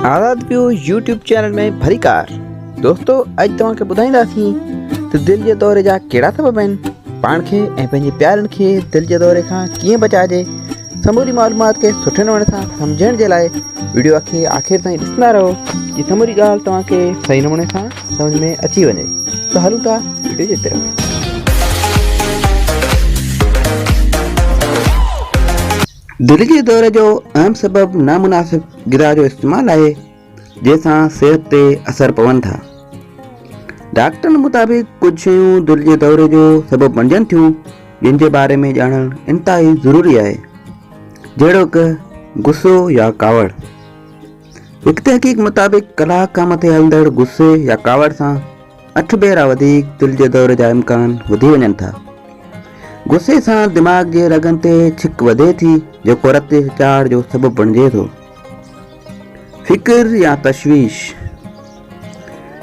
آزاد ويو YouTube channel ۾ ڀليڪار دوستو اڄ توهان کي ٻڌائينداسين ته دل جي دوري جا ڪهڙا سبب آهن پاڻ کي ۽ پنهنجي پيارن کي دل جي دوري کان ڪيئن بچائجي سموري معلومات کي سٺي نموني سان سمجهڻ جي لاء ويڊيو کي آخر تائين ڏسندا رهو جي سموري ڳالهه توهان کي صحيح نموني سان سمجھ ۾ اچي وڃي ته هلون ٿا ويڊيو جي طرف. دل جي دوري جو اهم سبب نامناسب غذا جو استعمال آهي جنهن سان صحت تي اثر پون ٿا. ڊاڪٽرن مطابق ڪجهه شيون دل جي دوري جو سبب بڻجن ٿيون جن جي باري ۾ ڄاڻڻ انتهائي ضروري آهي جهڙوڪ غصو يا ڪاوڙ. هڪ تحقيق مطابق ڪلاڪ کان مٿي هلندڙ غصي يا ڪاوڙ سان اٺ ڀيرا وڌيڪ دل جي دوري جا امڪان وڌي وڃن ٿا. غصي سان دماغ جي رڳن تي ڇڪ وڌي ٿي جيڪو رت جي چاڙهه جو سبب بڻجي ٿو. فڪر يا تشويش،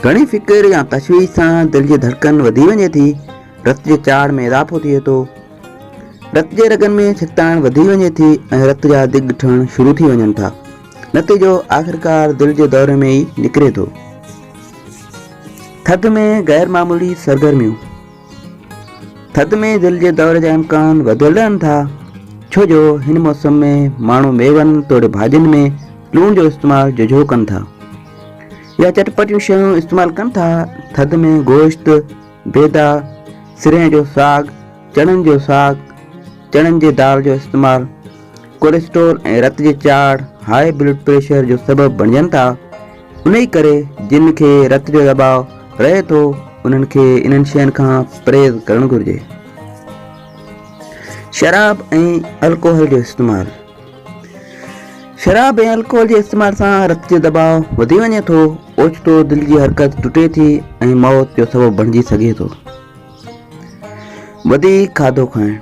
گهڻي فڪر يا تشويش سان دل جي ڌڙڪن وڌي وڃي ٿي، رت جي چاڙهه ۾ اضافو ٿئي ٿو. رت جي رڳن ۾ ڇڪتاڻ وڌي وڃي ٿي ۽ رت جا دڳ ٺهڻ شروع ٿي وڃن ٿا. نتيجو آخرڪار دل جي دوري ۾ ئي نڪري ٿو. ٿڌ ۾ غير معمولي سرگرميون، ٿڌ ۾ دل جي دوري جا امڪان وڌيل رهن ٿا، ڇو جو هن موسم ۾ ماڻهو ميون توڙي ڀاڄين ۾ لوڻ جو استعمال جهجهو ڪن ٿا يا چٽپٽيون شيون استعمال ڪن ٿا. ٿڌ ۾ گوشت، بيدا، سرهين جو ساڳ، چڻن جو ساڳ، چڻن جي دال جو استعمال ڪوليسٽرول ۽ رت جي چاڙهه، هاء بلڊ پريشر، جو سبب بڻجن ٿا. انهي ڪري جن کي رت جو دٻاء رهي ٿو انهن کي انهن شين کان پرهيز ڪرڻ گهرجي. شراب ۽ الڪوحل جو استعمال، شراب ۽ الڪوحل جي استعمال سان رت جو دٻاء وڌي وڃي ٿو، اوچتو دل جي حرڪت ٽٽي ٿي ۽ موت جو سبب بڻجي سگهي ٿو. وڌيڪ کاڌو کائڻ،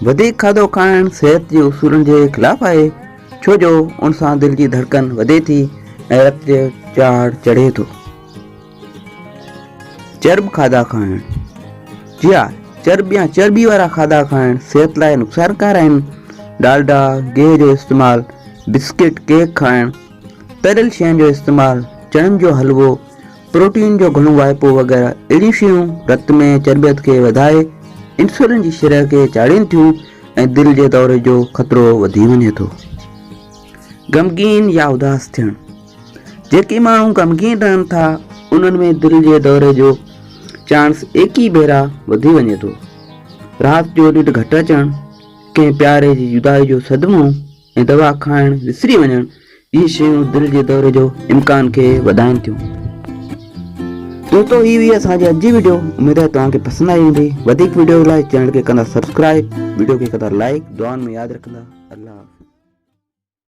وڌيڪ کاڌو کائڻ صحت جي اصولن جي خلاف آهي. ڇو جو ان سان دل جي ڌڙڪن وڌي ٿي ۽ رت جو چاڙهه چڙهي ٿو. چرٻ کاڌا کائڻ، جي ها چرٻ يا چرٻي وارا کاڌا کائڻ صحت لاء نقصانڪار آهن. ڊالڊا، گيهه جو استعمال، بسڪٽ، ڪيڪ کائڻ، تريل شين جو استعمال، چڻن جو حلوو، پروٽين جو گهڻو واهپو وغيره اهڙيون شيون رت ۾ چرٻيت کي وڌائي انسولين جي شرح کي چاڙهين ٿيون ۽ دل جي دوري جو خطرو وڌي وڃي ٿو. غمگين يا اداس ٿيڻ، جيڪي ماڻهو غمگين رهن ٿا انهن ۾ دل جي دوري جو چانس ايڪيهه ڀيرا وڌي وڃي ٿو. رات جو ننڊ گهٽ اچڻ، ڪنهن پياري جي جدائي جو صدمو ۽ دوا کائڻ وسري وڃڻ اهي شيون دل جي دوري جو امڪان کي وڌائين ٿيون. دوستو هي هئي اسان جي اڄ جي وڊيو اميد آهي توهان کي پسند آئي هوندي وڌيڪ وڊيوز لاء چينل کي ڪندا سبسڪرائب وڊيو کي ڪندا لائڪ دعائن ۾ ياد رکندا الله حافظ.